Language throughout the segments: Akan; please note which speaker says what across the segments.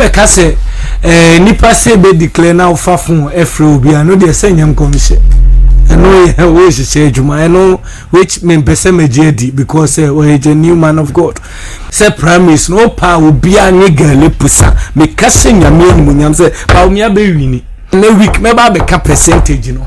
Speaker 1: Wobɛka sɛ eh, nipa sɛ bɛ declare na wofa phone ɛfrɛ obi a, no deɛ sɛ nyɛ nkɔmhyɛ. Ɛno yɛ wohyehyɛ adwuma ɛno which mempɛ sɛ magye adi because sɛ ɔyɛ genuine man of God. Sɛ primaries no wopa a obiara nye gale pusa. Meka sɛ Nyame animuonyam sɛ Bawumia bɛwini. Ne week mɛba abɛka percentage no.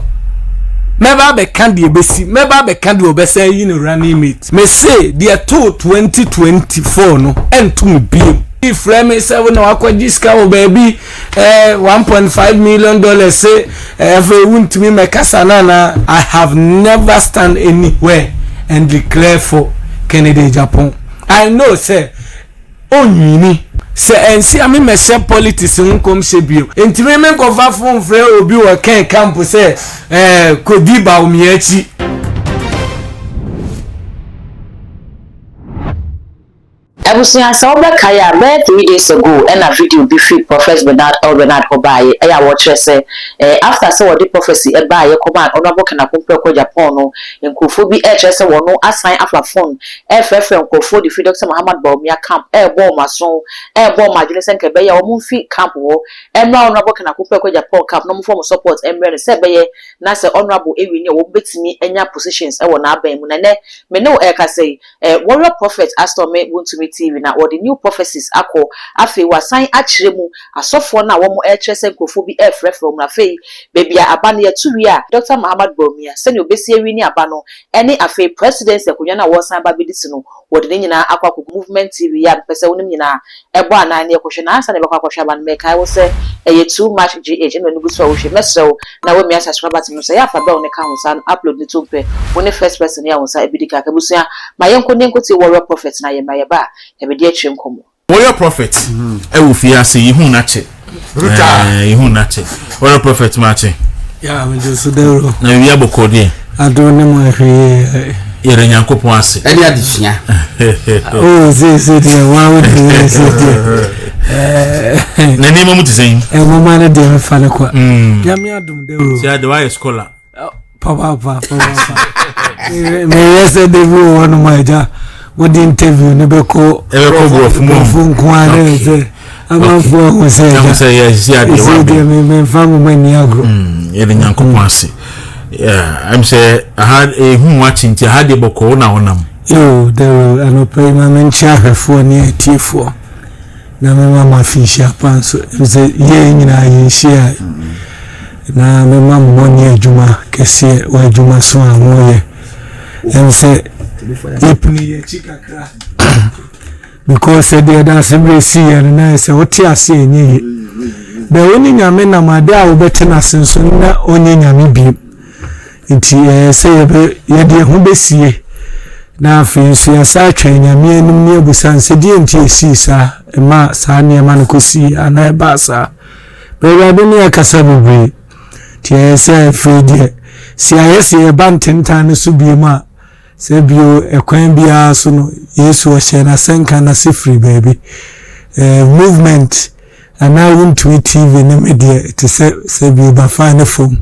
Speaker 1: Mɛba abɛka deɛ ɛbɛsi. Mɛba abɛka deɛ ɔbɛsan ayi no running mate. Mese deɛ ɛtoo 2024 no ɛnto me biom. Bi frɛ me sɛ wo na wakɔgye sika wɔ baabi eh, 1.5 million dollars se eh, afei wontumi mɛkasa no anaa. I have never stand anywhere and declare for Kennedy Agyapong. I know sɛ Ɔnwini. Sɛ ɛnsi a me mɛhyɛ politics ho nkɔmhyɛ bio. Nti me menkɔfa phone mfrɛ obi wɔ Ken camp sɛ eh kɔdi Bawumia akyi.
Speaker 2: Abusua sɛ wobɛkae a bɛyɛ 3 days ago ɛna video bi firi Prophet Bernard L Bernard hɔ baeɛ ɛyɛ a wɔkyerɛ sɛ eh after sɛ wɔde prophecy ɛbaeɛ kɔmaa Honourable Ken Akompreko Agyapong no nkurɔfoɔ bi ɛkyerɛ sɛ wɔno asan afa phone ɛrefrɛfrɛ nkurɔfoɔ de firi Dɔkta Mahamat Bawumia camp ɛrebɔ wɔn aso, ɛrebɔ wɔn adwene sɛ nka ɛbɛyɛ a wɔn mfi camp hɔ mmra Honourable Ken Akuffo Agyapong camp na wɔmfa wɔn support mmrɛ no sɛ ɛbɛyɛ na sɛ Honourable ɛwini a wɔn bɛtumi anya positions wɔ n'aban mu. Na ɛnɛ me ne wo ɛrekasa yi, eh, Warrior Prophet astorme Wontumi TV na wɔde new prophecies akɔ, afei wɔasan akyerɛ mu asɔfoɔ no a wɔn ɛrekyerɛ sɛ nkurɔfoɔ bi ɛrefrɛfrɛ wɔn no afei baabi a aba no yɛto wie a Dɔkta Mahamat Bawumia sɛdeɛ ɔbɛsi awini aba no Ɛne afei presidency akonwa no a wɔresan ba abɛdi so no, wɔde ne nyinaa akɔ akɔgu Movement TV yi a mepɛ sɛ wonom nyinaa bɔ anan na yɛkɔhwɛ. Na ansa na yɛbɛkɔ akɔhwɛ aba no, mekae wo sɛ ɛyɛ Too Much GH ɛna w'ani gu so a wohwɛ. Mɛsrɛ wo na woamia subscribe button no so. Ɛyɛ a fa bell no ka ho saa no upload no tom pɛ, wo ne first person yi a wo nsa bɛdi kan aka. Abusua, ma yɛnkɔ na yɛnkɔtie Warrior Prophet na yɛmmra, yɛba a, yɛbɛdi akyire nkɔmmɔ.
Speaker 3: Warrior prophet ɛwɔ fie ase yehu n'akyɛ ɛɛ yehu n'akyɛ warrior prophet m'akyɛ.
Speaker 1: Yaa mi jẹ so dawuro.
Speaker 3: Na biribi abɔkɔ deɛ.
Speaker 1: Adum ne mu ahwɛ yie.
Speaker 3: Yɛrɛ Nyankopɔn ase.
Speaker 4: Ɛne adesua.
Speaker 1: Oo seesei deɛ waa wo deɛ seesei deɛ.
Speaker 3: Na nneɛma mu te sɛn?
Speaker 1: Nwoma no deɛ mefa no kwa. Nyame adum dawuro.
Speaker 3: Sɛ ade wayɛ scholar.
Speaker 1: Papaapa papaapa. Meyɛ sɛ da bi wɔ hɔnom a agya wode interview no bɛkɔ
Speaker 3: ɛbɛkɔ borɔfo mu
Speaker 1: borɔfo nko ara ne sɛ amanfoɔ ahu sɛ
Speaker 3: agya sɛ
Speaker 1: ɛsɛ deɛ memfa nwoma nni agorɔ.
Speaker 3: Mm, yɛde Nyankopɔn ase. Ɛm sɛ aha ehu wakye nti aha deɛ bɔkɔɔ na wonam.
Speaker 1: Yoo, Daryl, anɔpa yi ma menkyɛ ahwɛfoɔ ne atiefoɔ. Na mema mo afinhyia pa nso, efisɛ yɛn nyinaa yɛnhyiae. Na mema mo bɔne adwuma kɛseɛ wɔ adwuma so a moyɛ. Ɛm sɛ yɛpini yɛn akyi kakra because sɛ deɛ ɛda berɛ si yɛ no na sɛ wote ase ɛnyɛ yie. Bɛ wo ne Nyame nam ade a wobɛte no ase nso na ɔnyɛ Nyame bio. Nti ɛyɛ sɛ yɛbɛ yɛde yɛn ho bɛsie na afei nso yɛasa atwɛn Nyame anim ne abusa no sɛ deɛ nti ɛsii saa, ɛmaa saa nneɛma no kɔsii anaa ɛbaa saa. Bɛ Awurade ne yɛakasa bebree, nti ɛyɛ sɛ afei deɛ sɛ yɛayɛ sɛ yɛba ntentan no so biom a, sɛ bio ɛkwan biara so no Yesu ɔhyɛɛ n'asɛnka no ase firi baabi. Eh, movement anaa wontumi TV ne me deɛ te sɛ sɛ bio bafa ne fam.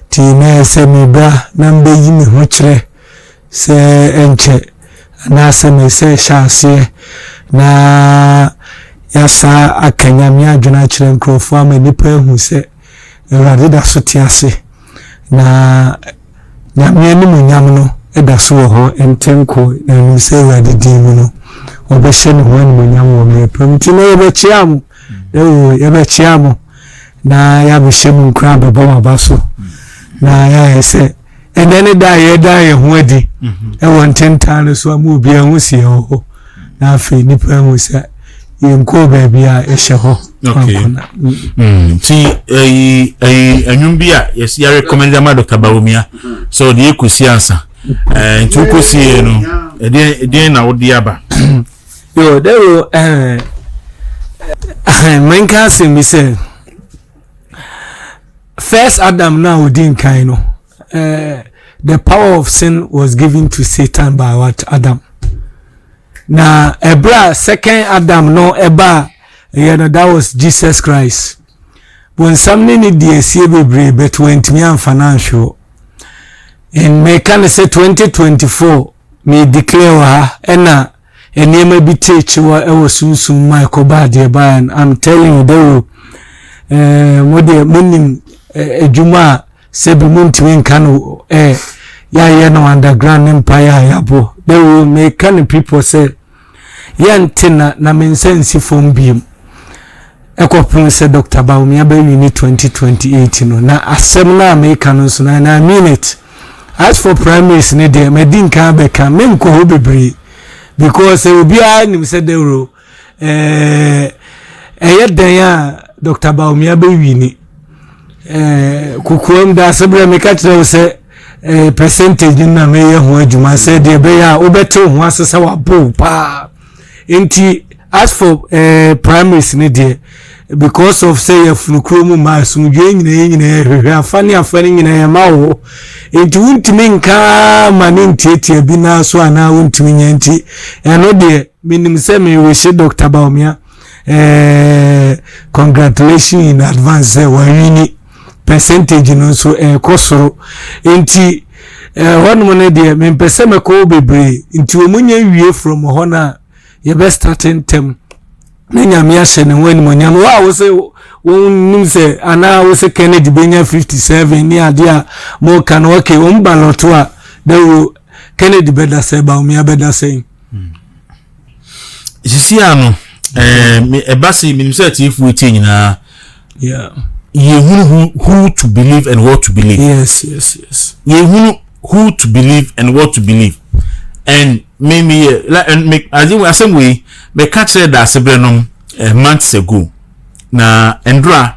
Speaker 1: Nti na ɛyɛ sɛ mebra na mebɛyi me ho kyerɛ sɛ ɛnkyɛ anaasɛ mesɛ hyɛ aseɛ na yɛasa aka Nyame adwene akyerɛ nkurɔfoɔ ama nnipa ahu sɛ Awurade da so te ase na Nyame animuonyam no da so wɔ hɔ ɛnte nko na menim sɛ Awurade din mu no ɔbɛhyɛ ne ho animuonyam wɔ mmerɛ pa mu. Nti na yɛbɛkyea mo, yɛbɛkyea mo. na yɛabɛhyɛ mu nkuran abɛbɔ wɔn aba so na yɛayɛ sɛ ɛnɛ ne da a yɛda yɛn ho adi mhm. ɛwɔ ntentan no so ama obiara ho si yɛn hɔ na afei nnipa ahu sɛ yɛnkɔɔ baabi a yɛhyɛ hɔ
Speaker 3: kwankona. Mm. Nti ɛyi ɛyi ɛnwom bi a yɛsi yɛ recommend ama Dr. Bawumia sɛ ɔde yɛ kɔsi ansa ɛɛ nti wokɔsi yɛ no ɛdeɛn ɛdeɛn na wode aba.
Speaker 1: Yo, Dero, eh, eh, menka asɛm bi sɛ first Adam no a ɔdi nkan no eh, the power of sin was given to Satan by what Adam. Na ɛberɛ a second Adam no ɛba ɛyɛ no that was Jesus Christ. Bonsam ne ne di asie bebree but wantumi amfa no anhwe hɔ. And meka no sɛ 2024 me declare wɔ ha ɛna. nneɛma bi tee kyewa wɔ sunsum mu a ɛkɔbaa deɛ ɛbaeɛ no, I'm telling you, dawuro, ɛɛ mo deɛ monim adwuma a sɛbi montumi nka no ɛɛ yɛayɛ no underground ne mpaeɛ a yɛabɔ. Dawuro, meka no people sɛ yɛnte na na me nsa nsi fam biem ɛkɔpem sɛ Dr. Bawumia bɛwini 2028 no. Na asɛm no a meka no nso no, and I mean it. As for primaries ne deɛ, madi nkan abɛka, menkɔ hɔ bebree because obiara nim sɛ dawuro ɛyɛ dɛn a Dr. Bawumia bɛwini. Kokoam da ase berɛ meka kyerɛ wo sɛ percentage no na meyɛ ho adwuma sɛ deɛ ɛbɛyɛ a wobɛte wo ho ase sɛ wabo paa. Nti as for primaries ne deɛ, because of sɛ yɛfunu kuro mu ma asomdwoe nyinaa, yɛ nyinaa yɛhwehwɛ afa ne afa no nyinaa yɛma wo hɔ, nti wontumi nka ma ne ntiatia bi naa so anaa wontumi nyɛ. Nti ɛno deɛ, menim sɛ mewehye Dr. Bawumia congratulations in advance sɛ wawini. Percentage no nso ɛrekɔ soro, nti hɔnom no deɛ, mempɛ sɛ mɛkɔ bebree. Nti wɔn nyɛ wie from hɔ no a, yɛbɛ start ntɛm na Nyame ahyɛ ne ho animonyam. Wo a wo sɛ wɔnim sɛ anaa wo sɛ Kennedy bɛnya 57 ne adeɛ a moka no, okay, wɔn ballot a, dawuro, Kennedy bɛda sɛ, Bawumia bɛda sɛn?
Speaker 3: Sisi ano ɛba se menim sɛ atiefoɔ tie nyinaa yɛhunu who to believe and what to believe. Yɛhunu who to believe and what to believe, and me me yɛ like, and me ade asɛm wei meka kyerɛ daase berɛ nom months ago na ndora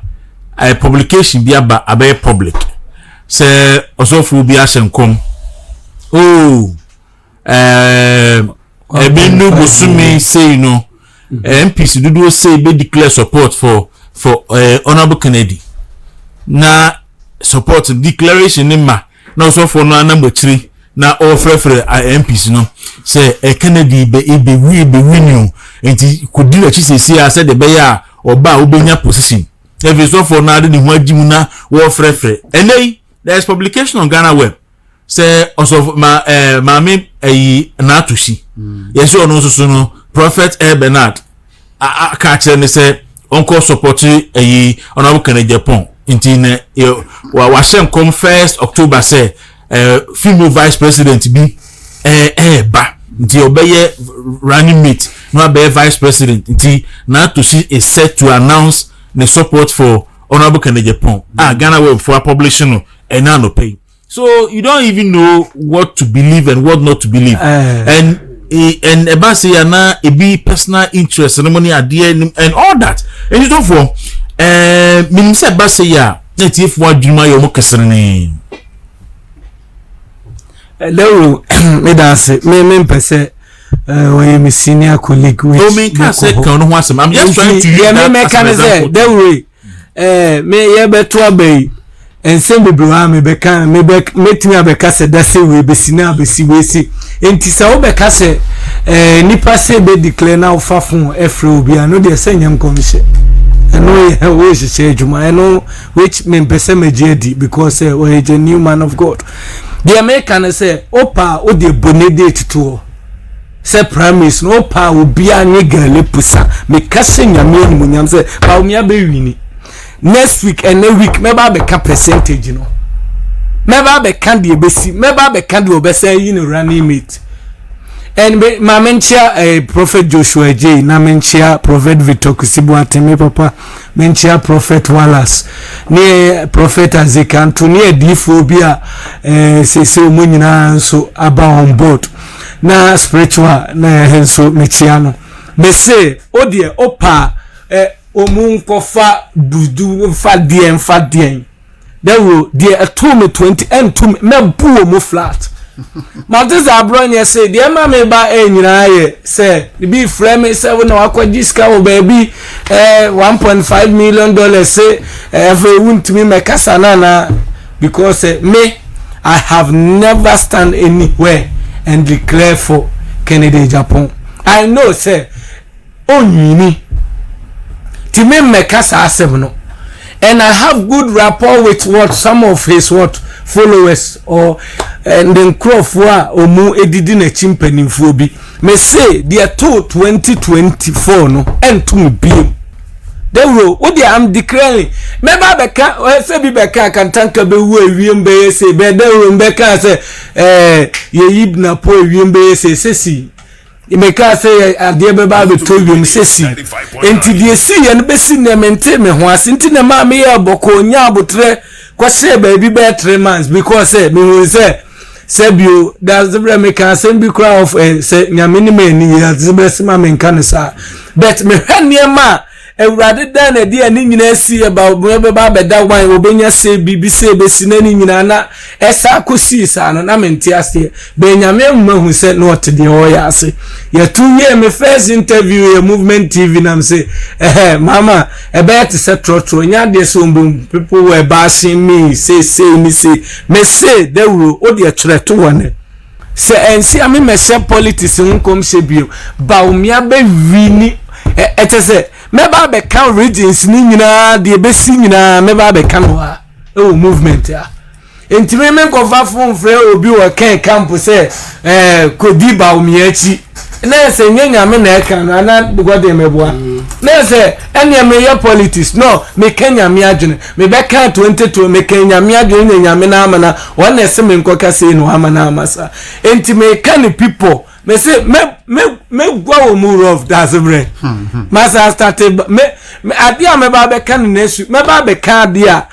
Speaker 3: publication bi aba abɛyɛ public sɛ ɔsɔfoɔ bi ahyɛ nkɔm oh ebi nu bosome sei no, MPs dodoɔ sei bɛ declare support for Honourable Kennedy, na support declaration ne ma na ɔsɔfoɔ no anam akyire na ɔrefrɛfrɛ MPs no sɛ Kennedy bɛ ebewi ebewi ni o, nti kodi n'akyi siesie a sɛdeɛ ɛbɛyɛ a ɔba a wobɛnya position. Efi sɔfoɔ no ade ne ho agyi mu na wɔrefrɛfrɛ. Ɛnɛ yi there is publication on Ghana web sɛ ɔsɔfo ma maame ɛyi n'ato si yɛsɛ ɔno nso so no, Prophet El Bernard aka kyerɛ ne sɛ ɔnkɔ support ɛyi Honourable Kennedy Agyapong. Nti na yɛ wa wahyɛ nkɔm 1st October sɛ female vice president bi ɛɛba, nti ɔbɛyɛ running mate na wabɛyɛ vice president. Nti n'ato si is set to announce ne support for Honourable Kennedy Agyapong a Ghana web for publishing no ɛna anɔpɛ yi. So you don't even know what to believe and what not to believe. And ɛba se ya na ebi personal interest no mo ne adeɛ and all that. Nti tɔfoɔ minim sɛ ɛba se ya na etiefoɔ adwuma yɛ ɔmo kɛserenee.
Speaker 1: Lero, meda ase. Me mpɛ sɛ ɔyɛ me senior colleague which
Speaker 3: O mi nka sɛ kan no ho asɛm, I'm just trying to use that as an example.
Speaker 1: Dawuro, me yɛbɛto aba yi, nsɛm bebree wɔ a mebɛka, mebɛ mɛtumi abɛka sɛ dase wei bɛsi na abɛsi wei si. Nti sɛ wobɛka sɛ nipa sɛ bɛ declare na wofa phone ɛfrɛ obi a no deɛ, sɛ nyɛ nkɔmhyɛ, ɛno yɛ wɔrehyehyɛ adwuma ɛno, which mempɛ sɛ magye adi because sɛ ɔyɛ genuine man of God. Deɛ meka no sɛ wopa a wode bone de tutu hɔ sɛ primaries no, wopa a obiara nye gale pusa. Meka sɛ Nyame animonyam sɛ Bawumia bɛwini next week. Ɛnɛ week mɛba abɛka percentage no, mɛba abɛka deɛ bɛsi, mɛba abɛka deɛ ɔbɛsɛ yi ne running mate. And me ma menkyia Prophet Joshua J, na menkyia Prophet Victor Kusibuate, me papa, menkyia Prophet Wallace ne Prophet Azekanto ne adiifoɔ bi a seesei wɔn nyinaa nso aba on board na spiritual na ɛhɛ nso mekyia no. Mese o deɛ opa ɔmu nkɔfa dudu nfa deɛ nfa deɛ dɛwuro deɛ ɛto me 20 ɛnto me, mɛbu wɔ mu flat. Mate sɛ aborɔ nyɛ se deɛ ɛma me ba nyinaa yɛ sɛ ebi frɛ me sɛ wo na wakɔgye sika wɔ baabi $1.5 million se afei wontumi mɛkasa nana because me, I have never stand anywhere and declare for Kennedy Agyapong. I know sɛ onyini ti me mmɛka saa asɛm no, and I have good rapport with what some of his what followers or ne nkurɔfoɔ a ɔmu edidi n'akyi, mpanimfoɔ bi. Mese deɛ too 2024 no ɛnto me biem. Dawuro, wo deɛ I'm declaring. Mɛba abɛka sɛ bi bɛka akantanka bɛwu ewiem bɛyɛ se bɛɛ dawuro mbɛka sɛ ɛɛ yɛyi napo ewiem bɛyɛ se sɛsi. Mekaa sɛ yɛ adeɛ bɛba abɛtɔ wiem sɛ si. Enti deɛ ɛsiiɛ no bɛsi nnɛ mentee me ho ase nti na ɛmaa meyɛɛ bɔkɔɔ nyaa aboterɛ kɔhyɛɛ baabi bɛyɛ 3 months because sɛ mehuu sɛ sɛ bio dasebrɛ meka asɛm bi koraa of eh, sɛ nyame ne m'ani yɛ dasebrɛ se ma menka no saa, but mehwɛ nneɛma a Awurade dan na ɛde ɛne nyinaa si ɛba bɛba abɛda wan wɔbɛnya sɛ biribi sɛ ɛbɛsi na ne nyinaa na ɛsa akɔsii saa no na mente aseɛ bɛn. Nyame ahuma hu sɛ na ɔte deɛ ɔyɛ ase. Yɛto wie me first interview yɛ Movement TV nam sɛ ɛhɛ mama ɛbɛyɛ te sɛ trɔtrɔ nyɛ adeɛ sɛ ɔmbom. People were bashing me seesei ne sei. Mese dawuro wo deɛ twerɛ to wɔ ne sɛ ɛnsi a memɛhyɛ politics ho nkɔmhyɛ bio. Bawumia bɛwi ni ɛkyɛ sɛ mɛba abɛka regions ne nyinaa deɛ ɛbɛsi nyinaa mɛba abɛka no a ɛwɔ movement a ntumi me nkɔfa phone frɛ obi wɔ kɛn camp sɛ kɔdi Bawumia akyi na sɛ nyɛ Nyame na ɛka no ana gɔde mɛboa na sɛ ɛneɛ meyɛ politics no. Meka Nyame adwene, mebɛka 22, meka Nyame adwene na Nyame no ama na ɔna ɛsɛ me nkɔka sei na wama no ama saa. Enti meka ne people me se mɛgua wɔ mu rough daase berɛ masa start me adeɛ a mɛba abɛka no next week. Mɛba abɛka adeɛ a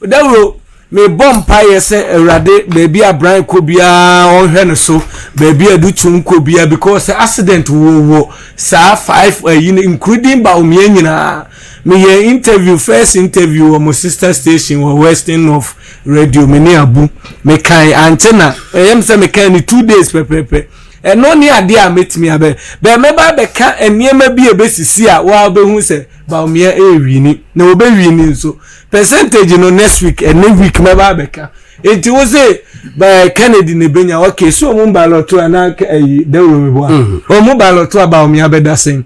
Speaker 1: dawuro mebɔ mpaeɛ sɛ Awurade baabi a Brian kɔ biara ɔnhwɛ no so, baabi a Dutum kɔ biara, because accident wɔ saa five ayi no including Bawumia nyinaa. Meyɛ interview, first interview wɔ mo sister station wɔ Western North Radio, me ne Abu mekan ankyɛ na ɛyɛ me sɛ mekan ne 2 days pɛpɛɛpɛ. Ɛno ne adeɛ a mɛtumi abɛ bɛn mɛba abɛka nneɛma bi a ɛbɛsisi a wɔabɛhu sɛ Bawumia ɛrewini na wɔbɛwini nso percentage no next week. Ɛne week mɛba abɛka. Nti wo se bɛɛ Kennedy na ebenya. Okay, so ɔmo ballot a na ɛyi dawuro mi bɔ a ɔmo ballot a Bawumia bɛda sɛn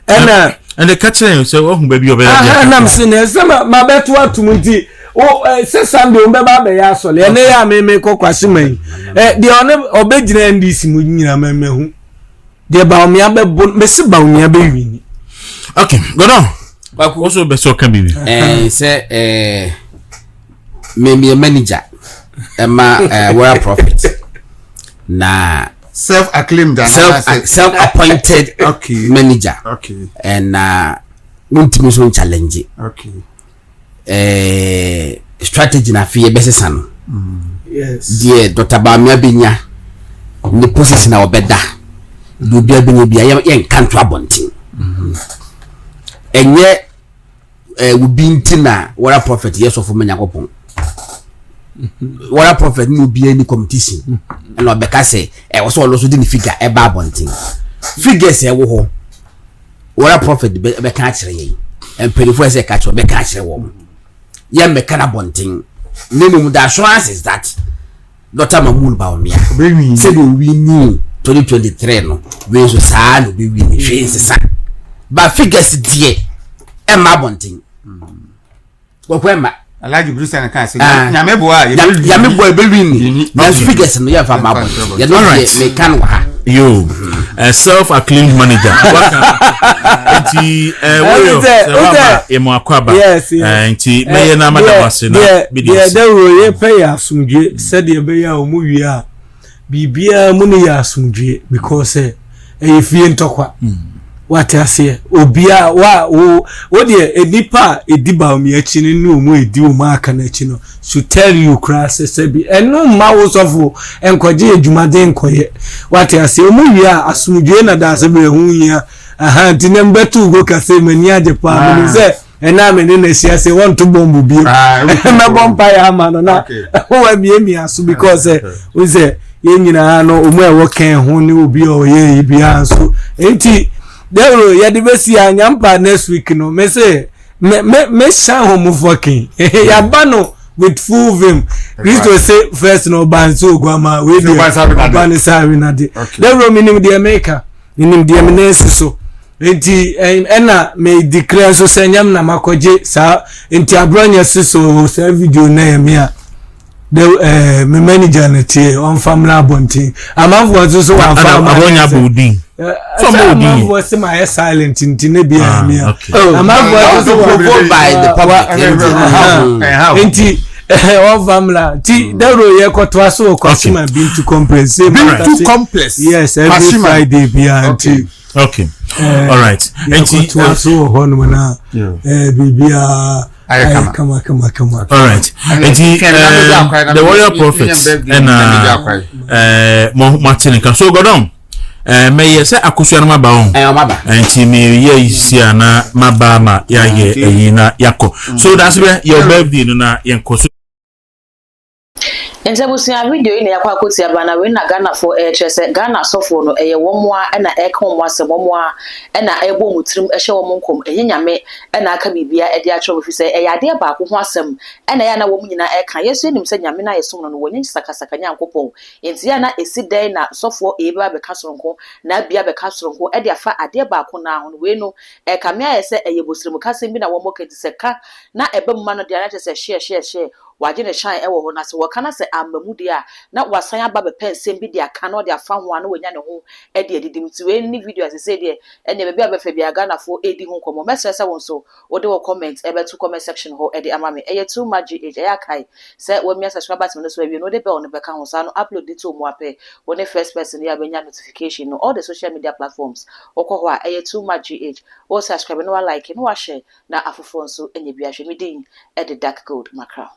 Speaker 1: ɛna.
Speaker 3: Ɛnna ka kyerɛ yɛn sɛ wahu baabi a ɔbɛyɛ deɛ.
Speaker 1: Aha nam se ne sɛ ma bɛto atum nti o sɛ Sunday wɔn bɛba abɛyɛ asɔre ɛnɛ yɛ a meme kɔ kwasi ma yi deɛ ɔne ɔbɛgyina NDC mu nyina mɛmɛhu deɛ Bawumia bɛbɔ. Mɛsi Bawumia bɛwini.
Speaker 3: Okay, Gordon, wo so bɛ sɛ ɔka biribi.
Speaker 4: Sɛ me manager ɛma Royal Prophet na
Speaker 5: self acclaimed.
Speaker 4: Self appointed manager ɛna wontumi nso challenge strategy na afei yɛbɛsesa no. Deɛ Dr. Bawumia bɛnya ne position a ɔbɛda deɛ obiara bɛnya bia yɛnka nto abɔnten. Ɛnyɛ obi nti na Warrior Prophet yɛ sɔfo ma Nyankopɔn. Warrior Prophet ne obiara ni competition ɛna ɔbɛka sɛ ɛwɔ sɛ ɔno nso de ne figure ɛba abɔnten. Figures ɛwɔ hɔ, Warrior Prophet bɛka akyerɛ yɛn mpanyinfoɔ ɛsɛ ɛka kyerɛ ɔbɛka akyerɛ wɔn yɛn mmɛka no abɔnten. Ne mmom the assurance is that Dr. Mahmoud Bawumia sɛdeɛ owini 2023 no wei nso saa na obɛwini. Hwee nsesa ba figures deɛ ɛmma abɔnten wɔkɔ ɛmma.
Speaker 5: Alhaji Bruce na kan sɛ Nyame boa a
Speaker 4: yɛbɛwini. Nyame boa yɛbɛwini, nanso figures no yɛmfa mma abɔnten. Yɛno deɛ meka no wɔ ha.
Speaker 3: Yo, self acclaimed manager waka nti wɔyɛ sɛ waba yɛ mo akɔ aba. Nti mɛyɛ na madam ase na
Speaker 1: bi di ase. Deɛ dawuro yɛpɛ yɛ asomdwe sɛdeɛ ɛbɛyɛ a wɔn wie a biribiara mu no yɛ asomdwe because sɛ ɛyɛ fie ntɔkwa wate aseɛ obiara wa wo deɛ nipa a edi Bawumia akyi no ne wɔn a edi wɔn aka n'akyi no should tell you koraa sɛ sɛbi ɛno mma wo sɔfo nkɔgye adwumaden nkɔyɛ wate aseɛ. Wɔn wie a asomdwe na daase bere ho hia aha nti na mbɛto go kase m'ani agye paa. Menim sɛ ɛna me ne na ahyia sɛ wɔnto bɔmbo bio, mɛbɔ mpaeɛ ama no na wɔamiamia so because sɛ wo sɛ yɛn nyinaa no ɔmu a ɛwɔ kɛn ho ne obi a ɔyɛ yi biara nso nti dɛwuro yɛde bɛsi a nyampa next week no me se me me me hyɛn ho mu fɔkin yaba no with full vim. Kristo se first no ɔba nso oguama wei deɛ ɔba ne saa awinade. Dɛwuro menim deɛ meka, menim deɛ me nan si so nti ɛna me declare nso sɛ nyam na makɔgye saa nti aborɔ nyɛ se so saa video na yɛ me a. De ɛɛ me manager no tie ɔnfa mmra abɔnten amanfoɔ nso so wamfa ama
Speaker 3: abɔnya bɔ odin
Speaker 1: sɛ amanfoɔ sɛ ma yɛ silent nti ne bi a mi a amanfoɔ nso so
Speaker 4: wɔ by the public
Speaker 1: nti ɔnfa mmra ti dawuro yɛ kɔtoa so wɔ Kwashima Bintu complex
Speaker 5: Bintu complex
Speaker 1: yes every Friday bia nti.
Speaker 3: Okay all right.
Speaker 1: Nti yɛkɔtoa so wɔ hɔnom na biribiara ayɛ kama kama kama.
Speaker 3: All right nti the warrior prophet ɛna mo mo ate ne nka so gɔdɔn mɛyɛ sɛ akosua no ma ba wɔn nti meyɛ si a na ma ba ma yɛayɛ ɛyi na yɛakɔ so daase bɛ yɛ birthday no na yɛnkɔ so.
Speaker 2: Nti abusua video yi na yɛakɔ akɔtie aba na wei na Ghanafoɔ ɛrekyerɛ sɛ Ghana asɔfoɔ no ɛyɛ wɔn a ɛna ɛreka wɔn asɛm wɔn a ɛna ɛrebɔ wɔn tirim ɛhyɛ wɔn nkɔm ɛnyɛ Nyame ɛna aka biribia ɛde akyerɛ wɔn ɛfiri sɛ ɛyɛ adeɛ baako ho asɛm ɛna ɛyɛ a na wɔn nyinaa ɛreka yɛn nso yɛnim sɛ Nyame no a yɛsom no no wɔnyɛ sakasaka Nyankopɔn nti yɛ a na ɛsi dɛn na sɔfoɔ A bɛba abɛka soronko na B abɛka soronko ɛde afa adeɛ baako no ara ho no wei no ɛrekame ayɛ sɛ ɛyɛ bosremukasɛm bi na wɔn reka nti sɛ ka na ɛba mu ma no deɛ a na kyerɛ sɛ hyeɛ hyeɛ hyeɛ Wagye ne hyɛn wɔ hɔ, na sɛ wɔka na sɛ amma mu deɛ a, na wasan aba abɛpɛ nsɛm bi de aka na ɔde afa ho a na wanya ne ho de adidi mu. Nti wei ne video a sesei deɛ ɛneɛ baabi a wobɛfa biara Ghanafoɔ redi ho nkɔmmɔ. Mɛsrɛ sɛ wo nso wode wo comment bɛto comment section hɔ de ama me. Ɛyɛ too much GH, ɛyɛ a kae sɛ woamia subscribe button no so awie no wode bell no bɛka ho saa no upload de to mu a pɛ wo ne first person yi a bɛnya notification no. All the social media platforms wokɔ hɔ a ɛyɛ too much GH. Wo subscribe na wa like na wa share na afoforɔ nso anya bi ahwɛ. Me din de Dark Gold Mackerel.